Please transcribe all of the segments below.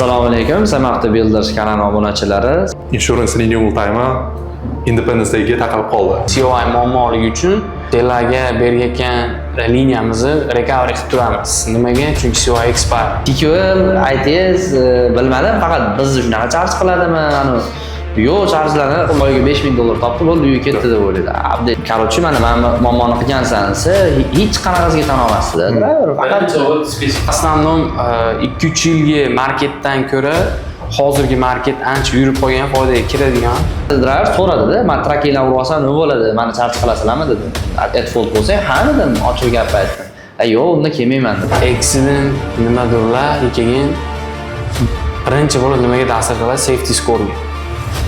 Assalomu alaykum, Samavto Builders kanali obunachilari. Insurance renewal time'i Independence Day'ga taqalib qoldi. COI muammoligi uchun Tellaga berayotgan liniyamizni recovery qilib turamiz. Nimaga? Chunki COI expire. TQL, ITS bilmadim, faqat bizni shunaqa charge qiladimi? Anu yo'q, chargelarni oyiga 5000 dollar topdi, bo'ldi, uyga ketdi deb o'ylaydi. Update. Короче, mana muammoni qilgansan desa, hech qanaqasiga tan olmasdi driver. Faqat Основном 2-3 yilgi marketdan ko'ra hozirgi market ancha yurib qolgan, foydaga kiradigan. Driver so'radida, "Man truckinglar urib olsam nima bo'ladi? Mani charge qilasizlarmi?" dedi. "At fault bo'lsang, ha" dedim, ochiq gap aytdim. "A, yo'q, unda kelmayman" dedi. Accident nimadirlar, keyin birinchi bo'lib nimaga ta'sir qiladi? Safety score'ga.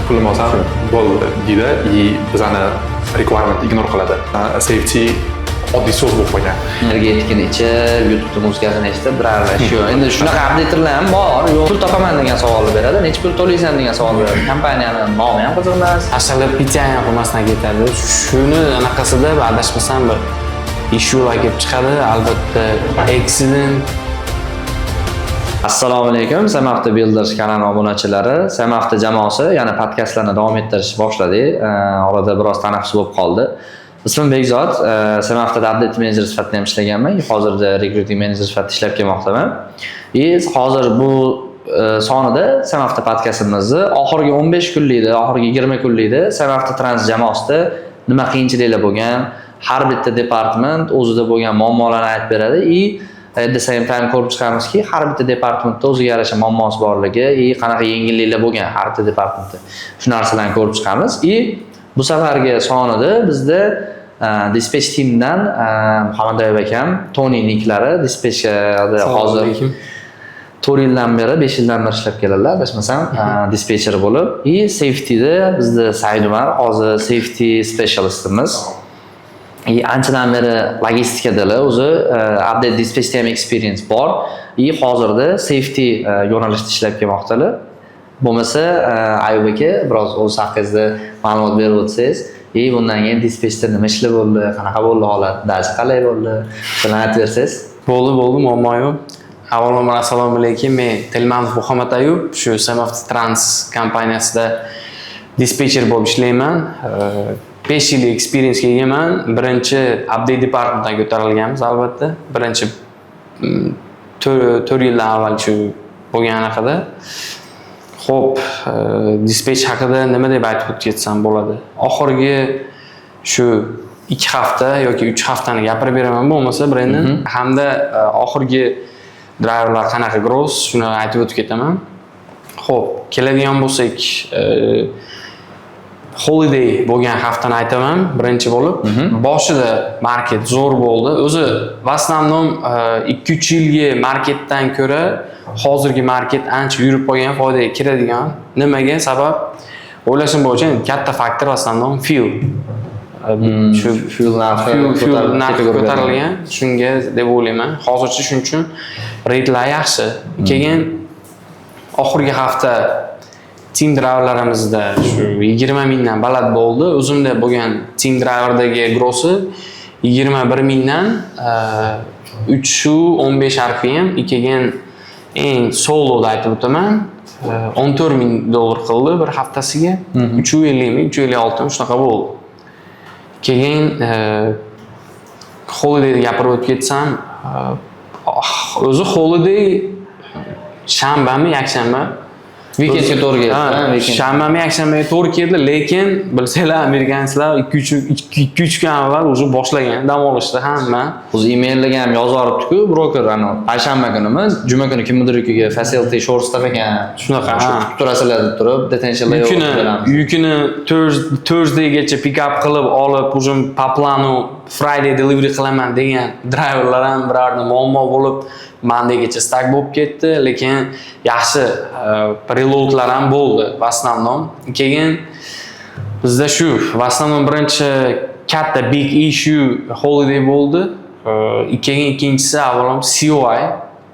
Pulim olsam bo'ldi deydi и bizani requirement ignore qiladi. Safety oddiy so'z bo'lib qolgan. Energetikini ichib, YouTube'da muzikasini eshitib, driverlar shu. Endi shunaqa updaterlar ham bor. "Yo'q, pul topaman" degan savolni beradi. "Necha pul to'laysan?" degan savol beradi. Kompaniyani nomi ham qiziq emas. Tashlab PTI ham qilmasdan ketadi. Shuni anaqasida, adashmasam, bir issuelar kelib chiqadi. Albatta, accident. Assalomu alaykum, Samavto Builders kanali obunachilari. Samavto jamoasi yana podkastlarni davom ettirishni boshladik. Orada biroz tanaffus bo'lib qoldi. Ismim Bekzod, Samavtoda update menejer sifatida ham ishlaganman. Hozirda recruiting menejer sifatida ishlab kelmoqdaman. И hozir bu sonida Samavto podkastimizni oxirgi 15 kunlikda, oxirgi 20 kunlikda Samavto Trans jamoasida nima qiyinchiliklar bo'lgan, har bitta department o'zida bo'lgan muammolarni aytib beradi и at the same time ko'rib chiqamizki, har bitta departamentda o'ziga yarasha muammosi borligi и qanaqa yengilliklar bo'lgan har bitta departamentda. Shu narsalarni ko'rib chiqamiz. И bu safargi sonida bizda dispatch teamdan Muhammad Ayub akam, Tony niklari dispatchda hozir alaykum. 4 yildan beri, 5 yildan beri ishlab keladilar, adashmasam, dispetcher bo'lib. И safetyda bizda Said Umar, hozir safety specialistimiz. И anchadan beri logistikadalar o'zi, update dispatchda ham experience bor. И hozirda safety yo'nalishida ishlab kelmoqdalar. Bo'lmasa, Ayub aka, biroz o'z haqingizda ma'lumot berib o'tsangiz, и bundan keyin dispatchda nima ishlar bo'ldi, qanaqa bo'ldi holat, дальше qalay bo'ldi, shularni aytib bersangiz. Bo'ldi, bo'ldi, muammo yo'q. Avvalambor, assalomu alaykum. Men Telmanov Muhammad Ayub, shu Samavto Trans kompaniyasida dispetcher bo'lib ishlayman. 5 yillik experiencega egaman. Birinchi update departmentdan ko'tarilganmiz albatta. Birinchi 4 yildan avval shu bo'lgan anaqada. Xo'p, dispatch haqida nima deb aytib o'tib ketsam bo'ladi? Oxirgi shu 2 hafta yoki 3 haftani gapirib beraman bo'lmasa, Brendon, hamda oxirgi driverlar qanaqa gross, shuni aytib o'tib ketaman. Xo'p, keladigan bo'lsak, holiday bo'lgan haftani aytaman birinchi bo'lib. Boshida market zo'r bo'ldi. O'zi в основном 2-3 yilgi marketdan ko'ra hozirgi market ancha yurib qolgan, foydaga kiradigan. Nimaga? Sabab, o'ylashim bo'yicha, endi katta faktor в основном fuel. Shu fuel narxi fuel narxi tepaga ko'tarilgan, shunga deb o'ylayman. Hozircha shuning uchun ratelar yaxshi. Keyin oxirgi hafta team driverlarimizda shu 20 mingdan baland bo'ldi. O'zimda bo'lgan team driverdagi grossi 21 mingdan 3,15 RPM, keyin eng soloda aytib o'taman, 14 ming dollar qildi bir haftasiga. 350 ming, 356 ming, shunaqa bo'ldi. Keyin holidayni gapirib o'tib ketsam, o'zi holiday shanbami, yakshanba? Weekendga to'g'ri keldi, Ha, ha, weekend. Shanbami, yakshanbaga to'g'ri keldi, lekin bilsanglar, amerikanslar 2-3 kun avval уже boshlagan dam olishni hamma. O'zi emaillarga ham yozib yuboribdi-ku broker, ani payshanba kunimi, juma kuni kimnidir uyiga facility short staff ekan. Shunaqa, Shu ha. kutib turasizlar deb turib, detentionlar yo'q Yukini beramiz. yukini Thursdaygacha pick up qilib olib, уже по плану Friday delivery qilaman degan driverlar ham birorta muammo bo'lib, Mondaygacha stuck bo'lib ketdi, lekin yaxshi reloadlar ham bo'ldi в основном. Keyin bizda shu в основном birinchi katta big issue holiday bo'ldi. Keyin ikkinchisi avvalom COI.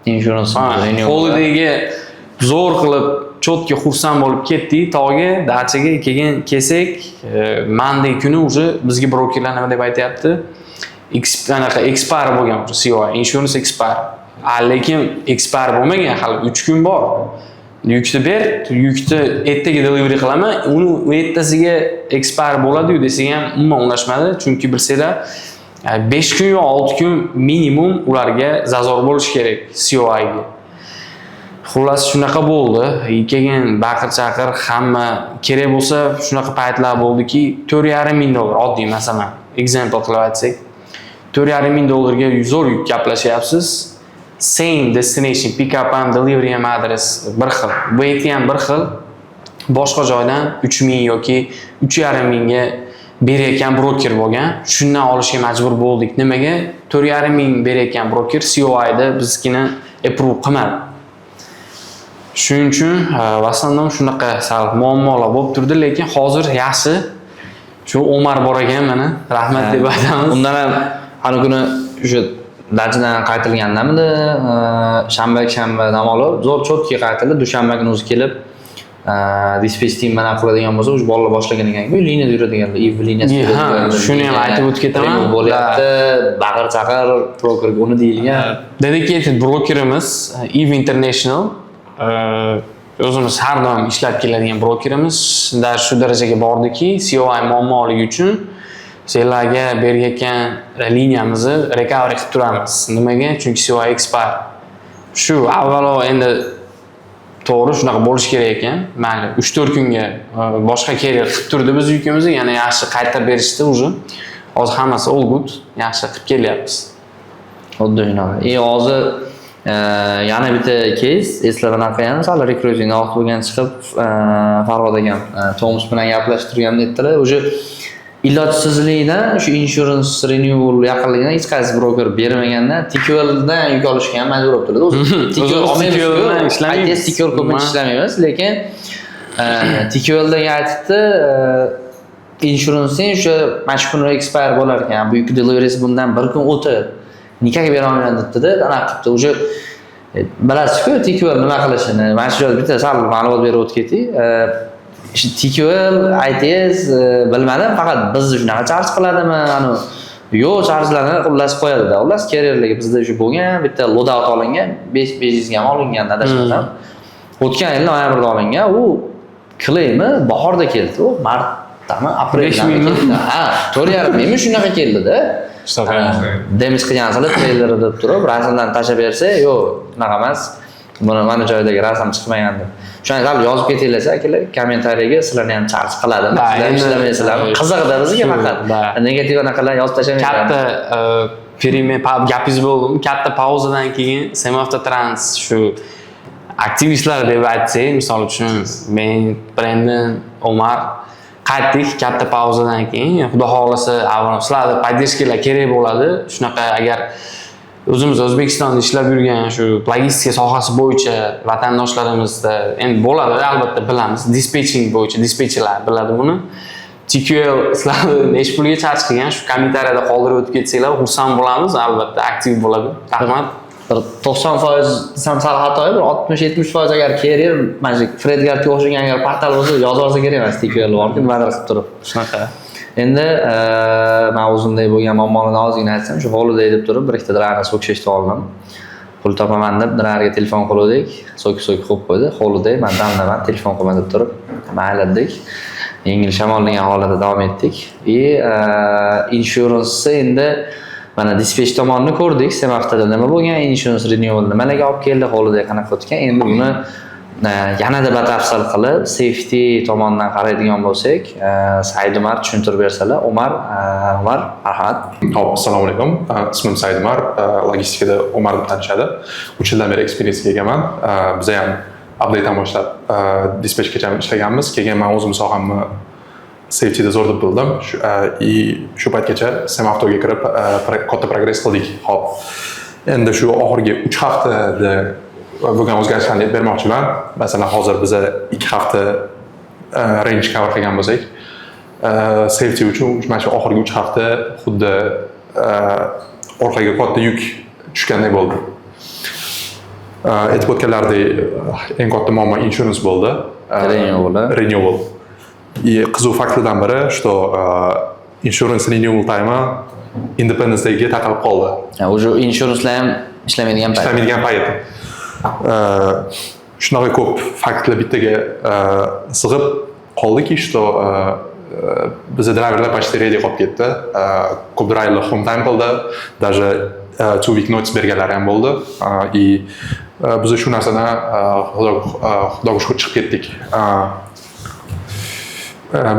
Insurance Ha, renewal. Holidayga zo'r qilib, четко xursand bo'lib ketdik tog'ga, dachaga. Keyin kelsak, Monday kuni уже bizga brokerlar nima deb aytyapti? Anaqa expire bo'lgan уже COI, insurance expire. A, lekin expire bo'lmagan, hali 3 kun bor. Yukni ber, yukni ertaga delivery qilaman, uni u ertasiga expire bo'ladi-yu desak ham, umuman unashmadi, chunki bilsanglar, 5 kun yo 6 kun minimum ularga зазор bo'lishi kerak COIga. Xullas, shunaqa bo'ldi. Keyin baqir chaqir hamma kerak bo'lsa, shunaqa paytlar bo'ldiki, 4,5 ming dollar, oddiy masalan, example qilib aytsak, 4,5 ming dollarga zo'r yuk gaplashyapsiz. Same destination, pick up ham, delivery ham adres bir xil, weight ham bir xil. Boshqa joydan 3 ming yoki 3,5 mingga berayotgan broker bo'lgan. Shundan olishga majbur bo'ldik. Nimaga? 4,5 ming berayotgan broker COIda biznikini approve qilmadi. Shuning uchun в основном shunaqa sal muammolar bo'lib turdi, lekin hozir yaxshi. Shu Omar bor ekan mana, rahmat deb aytamiz. Undan ham hani kuni o'sha dachadan qaytilgandamidi, shanba, yakshanba dam olib, zo'r, четкий qaytildi. Dushanba kuni o'zi kelib, dispatch team bilan qiladigan bo'lsa, o'sha bolalar boshlagan ekan-ku, liniyada yuradiganlar, IV liniyasida yuradiganlar. Shuni ham aytib o'tib ketaman. Remove bo'lyapti, baqir chaqir, brokerga uni deyilgan. Dedicated brokerimiz EVE International, o'zimiz har doim ishlab keladigan brokerimiz da shu darajaga bordiki, COI muammoligi uchun senlarga berayotgan liniyamizni recovery qilib turamiz. Nimaga? Chunki COI expire. Shu avvalo endi to'g'ri, shunaqa bo'lishi kerak ekan. Mayli, 3-4 kunga boshqa carrier qilib turdi biz yukimizni, yana yaxshi qaytarib berishdi уже. Hozir hammasi all good, yaxshi qilib kelyapmiz. Xuddi shunaqa. И hozir yana bitta case eslab anaqa ham sal rekruting vaqt bo'lgan chiqib, Farhod akam Tomus bilan gaplashib turganda aytdilar, уже ilojsizlikdan, shu insurance renewal yaqinligidan hech qaysi broker bermaganda TQLdan yuk olishga ham majbur bo'lib turadi. O'zi TQL O'zi olmaymiz-ku. TQL bilan ishlamaymiz. ITS TQL ko'pincha ishlamaymiz, lekin TQLdan aytibdi, insuranceng o'sha mana shu kuni expire bo'lar ekan, bu yuk deliverysi bundan bir kun o'tib никак bera olmayman debdida, anaqa qilibdi. Уже bilasizku TQL nima qilishini. Mana shu joyda bitta sal ma'lumot berib o'tib ketdik. Shu TQL, ITS, bilmadim, faqat bizni shunaqa charge qiladimi, anu yo'q, chargelarni xullas qo'yadida. Xullas, carrierlarga bizda shu bo'lgan, bitta loadout olingan, 5 500 ga ham olingan adashmasam. O'tgan yil noyabrda olingan, u claimi bahorda keldi, u martdami, apreldami 5 mingmi? keldi. Ha, 4,5 mingmi, shunaqa keldida. Shunaqa. Damage qilgansizlar treyleri deb turib, rasmdan tashlab bersa, yo'q, unaqa emas. Buni mana joyidagi rasm chiqmagan deb. Shuni sal yozib ketinglar, akalar, kommentariyaga, sizlarni ham charge qiladimi? Da, Sizlar endi- ishlamaysizlarmi? Qiziqda bizga faqat. Da. Negativ anaqalar yozib tashlamanglar. Katta перемен gapingiz bo'ldim. Katta pauzadan keyin Semavtotrans shu aktivistlar deb aytsak, misol uchun men, Brendon, Omar qaytdik katta pauzadan keyin. Xudo xohlasa, avvalo sizlarni поддержка lar kerak bo'ladi. Shunaqa agar o'zimiz O'zbekistonda ishlab yurgan shu logistika sohasi bo'yicha vatandoshlarimizda endi bo'ladi, albatta bilamiz. Dispatching bo'yicha dispetcherlar biladi buni. TQL sizlarni nechi pulga charge qilgan, shu kommentariyada qoldirib o'tib ketsanglar, xursand bo'lamiz, albatta aktiv bo'ladi. Rahmat. Bir 90% desam sal xato, bir 60-70% agar carrier mana shu Fredgardga o'xshagan agar portal bo'lsa, yozib olsa kerak emas, TQL borku, nimadir qilib turib. Shunaqa. Endi man o'zimdagi bo'lgan muammoni ozgina aytsam, shu holiday deb turib bir ikkita driverni so'kishishni oldim. Pul topaman deb driverga telefon qiluvdik, so'kib so'kib qo'yib qo'ydi. Holiday, man damdaman, telefon qilma deb turib, mayli dedik. Yengil shamollagan holatda davom etdik. И insurance endi mana dispatch tomonini ko'rdik. Semaftada nima bo'lgan, insurance renewal nimalarga olib keldi, holiday qanaqa o'tgan. Endi buni yanada batafsil qilib safety tomondan qaraydigan bo'lsak, Saidumar tushuntirib bersalar. Umar, marhamat. Hop, assalomu alaykum. Ismim Saidumar, logistikada Umar deb tanishadi. 3 yildan beri experience egaman. Biza ham updatedan boshlab dispatchgacha ishlaganmiz. Keyin man o'zim sohamni safetyda zo'r deb bildim. И shu paytgacha Semavtoga kirib katta progress qildik. Hop. Endi shu oxirgi 3 haftada bo'lgan o'zgarishlarni aytib bermoqchiman. Masalan, hozir biza 2 hafta range cover qilgan bo'lsak, safety uchun mana shu oxirgi 3 hafta xuddi orqaga katta yuk tushgandek bo'ldi. Aytib o'tganlaridek, eng katta muammo insurance bo'ldi. Renewal, a? Renewal. И qiziq faktlardan biri, что insurance renewal time Independence Dayga taqalib qoldi. Уже insurancelar ham ishlamaydigan payt. Ishlamaydigan payt. Shunaqa ko'p faktlar bittaga sig'ib qoldiki, что biza driverlar почти ready qolib ketdi. Ko'p driverlar home time qildi, даже 2 week notice berganlari ham bo'ldi. И biz shu narsadan xudoga shukur chiqib ketdik.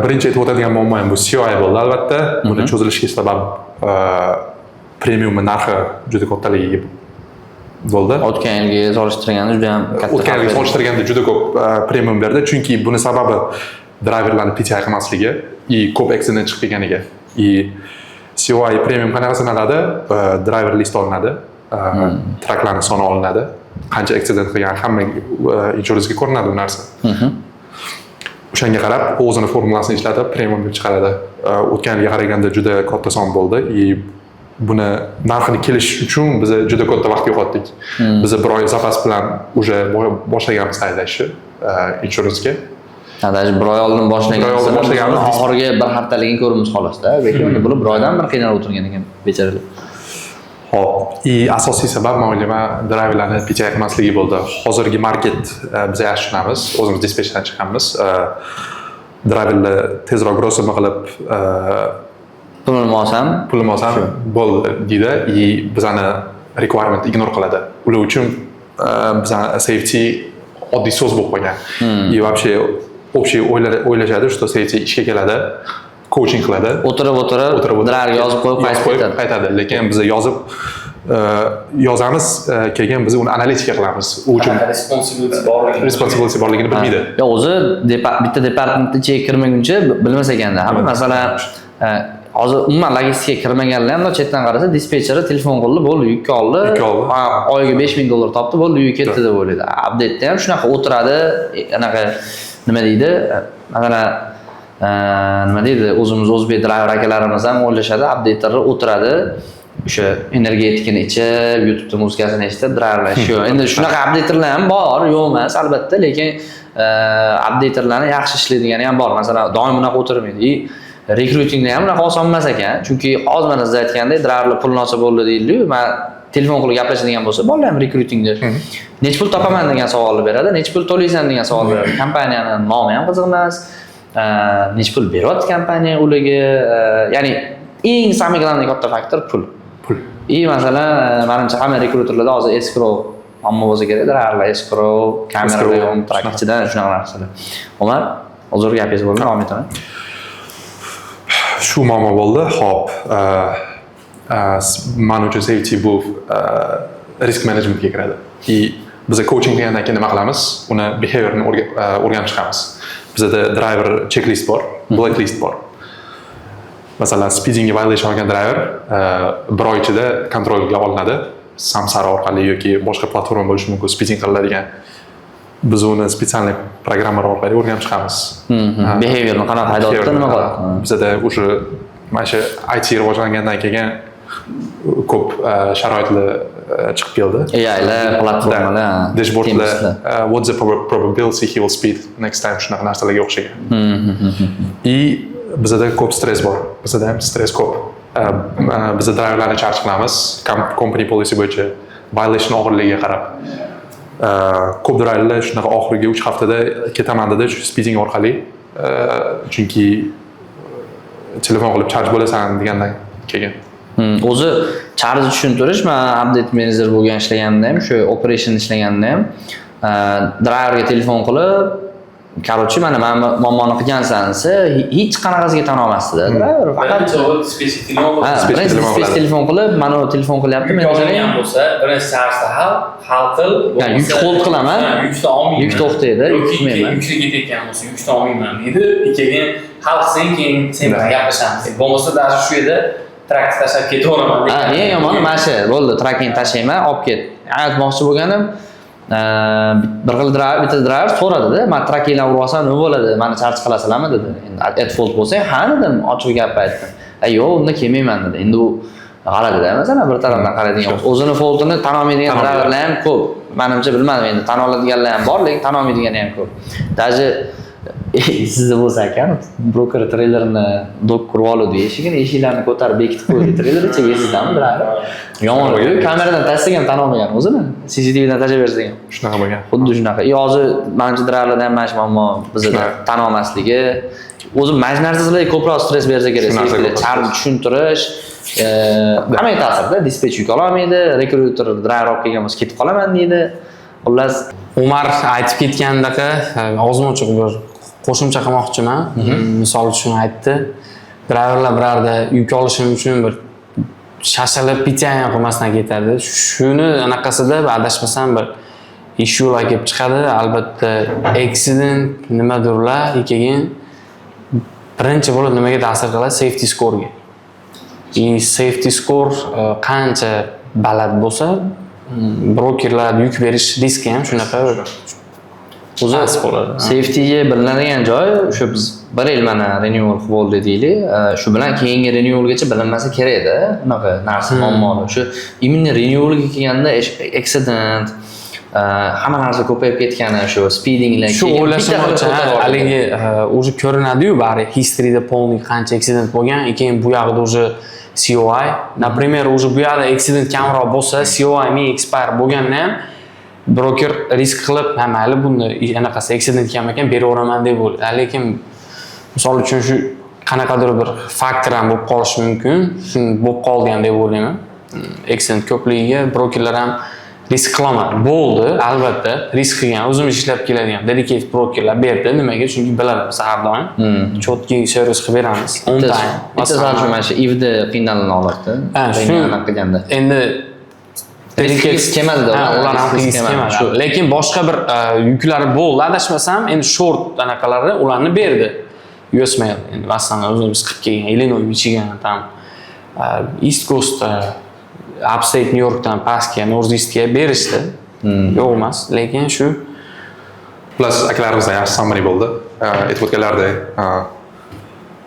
Birinchi aytib o'tadigan muammo ham bu COI bo'ldi, albatta. Buni cho'zilishiga sabab premiumni narxi juda kattaligiga bo'ldi. O'tgan yilga solishtirganda juda ham katta O'tgan yilga farq. solishtirganda juda ko'p premium berdi, chunki buni sababi driverlarni PTI qilmasligi и ko'p accident chiqib kelganiga. И COI premium qanaqa sanaladi? Driver list olinadi, trucklarni soni olinadi, qancha accident qilgan, hamma insurancega ko'rinadi bu narsa. O'shanga qarab o'zini formulasini ishlatib premium deb chiqaradi. O'tgan yilga qaraganda juda katta son bo'ldi и buni narxini kelishish uchun biz juda katta vaqt yo'qotdik. Biz bir oy zapas bilan уже boshlaganmiz haydashni insurancega. Ha, даже bir oy oldin boshlagan. Bir oy oldin boshlaganmiz. Oxirgi bir haftaligini ko'ramiz xolosda. Lekin unda bular bir oydan bir qiynalib o'tirgan ekan bechoralar. Ho'p, и asosiy sabab, man o'ylayman, driverlarni PTI qilmasligi bo'ldi. Hozirgi market, biz yaxshi tushunamiz, o'zimiz dispetchdan chiqqanmiz. Driverlar tezroq grossimi qilib Pulimni olsam, pulim olsam bo'ldi deydi и bizani requirement ignore qiladi. Ular uchun bizani safety oddiy so'z bo'lib qolgan. И вообще общий o'ylashadi, что safety ishga keladi, coaching qiladi, o'tirib o'tirib, o'tirib o'tirib driverga yozib qo'yib yozib qaytib qo'yib ketadi. Qaytadi. Lekin biz yozib yozamiz, keyin biz uni analitika qilamiz. U uchun Responsibility borligini responsibility borligini bilmaydi. Yo, o'zi bitta departamentni ichiga kirmaguncha bilmas ekanda. Hamma masalan, hozir umuman logistikaga kirmaganlar ham chetdan qarasa, dispetcheri telefon qildi, bo'ldi, yukka oldi. Yukka oldi. Ha, oyiga 5000 dollar topdi, bo'ldi, uyga ketdi deb o'ylaydi. Update'da ham shunaqa o'tiradi, anaqa nima deydi? Masalan, nima deydi? O'zimiz o'zbek driver akalarimiz ham o'ylashadi, updaterlar o'tiradi. O'sha energetikini ichib, YouTube'da muzikasini eshitib, driverlar shu. Endi shunaqa updaterlar ham bor, yo'q emas albatta, lekin updaterlarni yaxshi ishlaydigani ham bor. Masalan, doim unaqa o'tirmaydi. И rekrutingda ham unaqa oson emas ekan. Chunki hozir mana siz aytgandek, driverlar pulni olsa bo'ldi deyildi-yu, man telefon qilib gaplashadigan bo'lsa, bolalar ham rekrutingda necha pul topaman degan savolni beradi, necha pul to'laysan degan savol beradi. Kompaniyani nomi ham qiziq emas, necha pul beryapti kompaniya ularga, ya'ni eng самый главный katta faktor pul. Pul. И masalan, manimcha hamma rekruterlarda hozir escrow muammo bo'lsa kerak, driverlar escrow, kameralar Escrow, yo'q, truck ichida shunaqa narsalar. Umar, hozir gapingiz bo'ldi, davom etaman. Shu muammo bo'ldi. Ho'p, man uchun safety bu risk managementga kiradi. И biza coaching qilgandan keyin nima qilamiz? Uni behaviorni o'rganib chiqamiz. Bizada driver checklist bor, blacklist bor. Masalan, speedingga violation olgan driver bir oy ichida kontrolga olinadi. Samsara orqali yoki boshqa platforma bo'lishi mumkin speeding qilinadigan. Biz uni специальный programmalar orqali o'rganib chiqamiz. Behaviorni qanaqa haydayapti, nima qilyapti? Bizada уже mana shu IT rivojlangandan keyin ko'p sharoitlar chiqib keldi. AIlar, platformalar, Dashboardlar, Teamslar. What's the probability he will speed next time, shunaqa narsalarga o'xshagan. И bizada ko'p stress bor. Bizada ham stress ko'p. Biza driverlarni charge qilamiz company policy bo'yicha violation og'irligiga qarab. Ko'p driverlar shunaqa oxirgi 3 haftada ketaman dedi shu speeding orqali. Chunki telefon qilib charge bo'lasan degandan keyin. O'zi charge tushuntirish, man update manager bo'lgan ishlaganimda ham, shu operation ishlaganimda ham driverga telefon qilib, короче, mana muammoni qilgansan desa, hech qanaqasiga tan olmasdida driver. Faqat Birinchi bo'lib dispetcher telefon ha, qilib Dispetcher birinchi telefon dispetcher qiladi. Telefon qilib, mana u telefon qilyapti, yuk menejer olingan bo'lsa, birinchi chargeni hal qil. Ya, yuk hold qilaman. Yukni olmayman. Yuk to'xtaydi, yuk Yoki tutmayman. yukni ketayotgan bo'lsa, yukni olmayman deydi. Keyin hal qilsang, keyin sen bilan gaplashamiz. Bo'lmasa, даже shu yerda truckni tashlab ketaveraman. Ha, eng yomoni mana shu bo'ldi, truckingni tashlayman, olib ket. Aytmoqchi bo'lganim, bir xil driver, bitta driver so'radida, man truckinglar urib olsam nima bo'ladi, mani charge qilasizlarmi dedi. Endi at fault bo'lsang, ha dedim, ochiq gap aytdim. A yo'q, unda kelmayman dedi. Endi u g'alatida, masalan, bir tarafdan qaraydigan bo'lsa, o'zini faultini tan olmaydigan Tan olmaydi. Driverlar ham ko'p. Manimcha, bilmadim, endi tan oladiganlar ham bor, lekin tan olmaydigani ham ko'p. Даже Sizda bo'lsa ekan, broker treylerni dock qurib oldi eshigini, eshiklarni ko'tarib bekitib qo'ydi treyler ichiga, esizdami, driver? Yomon, kameradan tashlasak ham tan olmagan o'zini. CCTVdan tashlab bersak ham. Shunaqa bo'lgan. Xuddi shunaqa. И hozir manimcha, driverlarda ham mana shu muammo bizada, Shunaqa. tan olmasligi. O'zi mana shu narsa sizlarga ko'proq stress bersa kerak. Shu narsa Safetyda ko'proq charm stress. tushuntirish, hammaga ta'sirda, dispatch yuk ololmaydi, rekruter driver olib kelgan bo'lsa, ketib qolaman deydi. Xullas, Umar aytib ketgandaqa og'zim ochiq bir qo'shimcha qilmoqchiman. Misol uchun aytdi. Driverlar birarda yuk olishim uchun bir shashilib PTI ham qilmasdan ketadi. Shuni anaqasida, adashmasam, bir issuelar kelib chiqadi. Albatta accident nimadirlar, keyin birinchi bo'lib nimaga ta'sir qiladi? Safety score'ga. И safety score qancha baland bo'lsa, brokerlar yuk berish riski ham shunaqa o'zi past bo'ladi. Safetyga bilinadigan joy o'sha biz bir yil mana renewal qilib bo'ldi deylik. Shu bilan keyingi renewalgacha bilinmasa kerakda unaqa narsa, muammolar. Shu именно renewalga kelganda accident, hamma narsa ko'payib ketgani, shu speedinglar Shu keyin o'ylashim bitta qilib bo'yicha ko'tarib yubordi. Haligi уже ko'rinadiyu bari historyda полный qancha accident bo'lgan, keyin bu yoqda уже COI, например, уже bu yoqda accident kamroq bo'lsa, COI ming expire bo'lganda ham broker risk qilib, ha, mayli, buni anaqasi accident kam ekan, beraveraman deb o'ylaydi. Lekin misol uchun shu qanaqadir bir faktor ham bo'lib qolishi mumkin, shu bo'lib qolgan deb o'ylayman. Accident ko'pligiga brokerlar ham risk qilolmadi. Bo'ldi, albatta risk qilgan, o'zimiz ishlab keladigan dedicated brokerlar berdi. Nimaga? Chunki biladi, biz har doim четкий servis qilib beramiz, on time. Bitta sal shu mana shu ivda qiynalgan holatda. Ha, shu anaqa qilganda. Endi Risk qilgisi kelmadida, Ha, ular ular ham risk qilgisi kelmadi. kelmadi. Shu. Lekin boshqa bir yuklari bo'ldi, adashmasam, endi short anaqalari ularni berdi. US Mail endi, masalan, o'zimiz qilib kelgan Illinois, Michigan, там East Coast, upstate New Yorkdan pastga, North Eastga berishdi. Yo'q emas, lekin shu Xullas, akalarimizdan yaxshi summary bo'ldi. Aytib o'tganlaridek,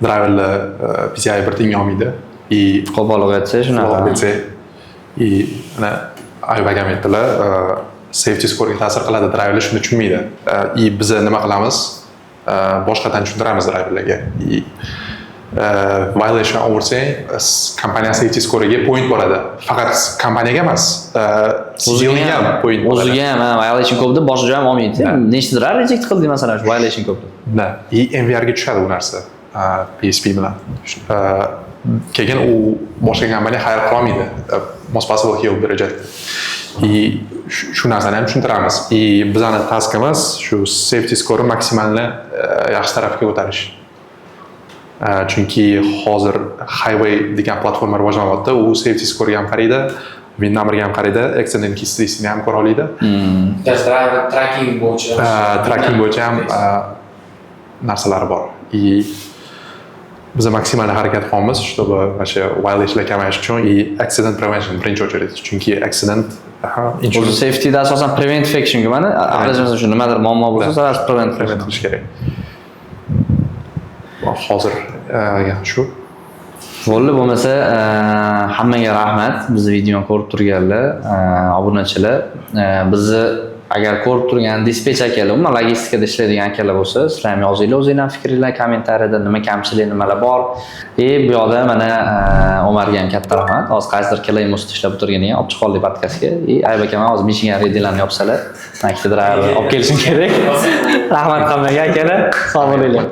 driverlar PTI bir tiyinga olmaydi. И Qo'pol aytsa shunaqa. aytsak, и mana Ayub akam aytdilar, safety score'ga ta'sir qiladi, driverlar shuni tushunmaydi. И biza nima qilamiz? Boshqatdan tushuntiramiz driverlarga. И violation olsang, kompaniya safety score'ga point boradi. Faqat kompaniyaga emas, CDLga ham point boradi. O'ziga ham, ha, violation ko'p deb boshqa joy ham olmaydi. Nechta driver reject qildi, masalan, shu violation ko'p deb. Да. И MVR ga tushadi u narsa, PSP bilan. Keyin u boshqa kompaniya hire qilolmaydi. Most possible he will be rejected. И shu narsani ham tushuntiramiz. И bizani taskimiz shu safety score maksimalni yaxshi tarafga ko'tarish. Chunki hozir Highway degan platforma rivojlanyapti. U safety scorega ham qaraydi, VIN numberga ham qaraydi, accident history'sini ham ko'ra oladi. Driver tracking bo'yicha. Tracking bo'yicha ham narsalari bor. И biz maksimal harakat qilyapmiz, чтобы mana shu violationlar kamayishi uchun и accident prevention birinchi очередь. Chunki accident, aha, O'zi insurance safetyda asosan preventive action mana adashmasam, shu nimadir muammo bo'lsa, sразу prevent prevent qilish kerak. Hozir shu. Bo'ldi, bo'lmasa hammaga rahmat bizni videoni ko'rib turganlar, obunachilar. Bizni agar ko'rib turgan dispetch akalar, umuman logistikada ishlaydigan akalar bo'lsa, sizlar ham yozinglar o'zinglar fikringlar kommentariyada, nima kamchilik, nimalar bor. И bu yoqda mana Umarga ham katta rahmat. Hozir qaysidir claim ustida ishlab o'tirgan ekan, olib chiqa oldik podkastga. И Ayub akam hozir Michigan readylarni yopsalar, man ikkita driver olib kelishim kerak. Rahmat hammaga, akalar. Sog' bo'linglar.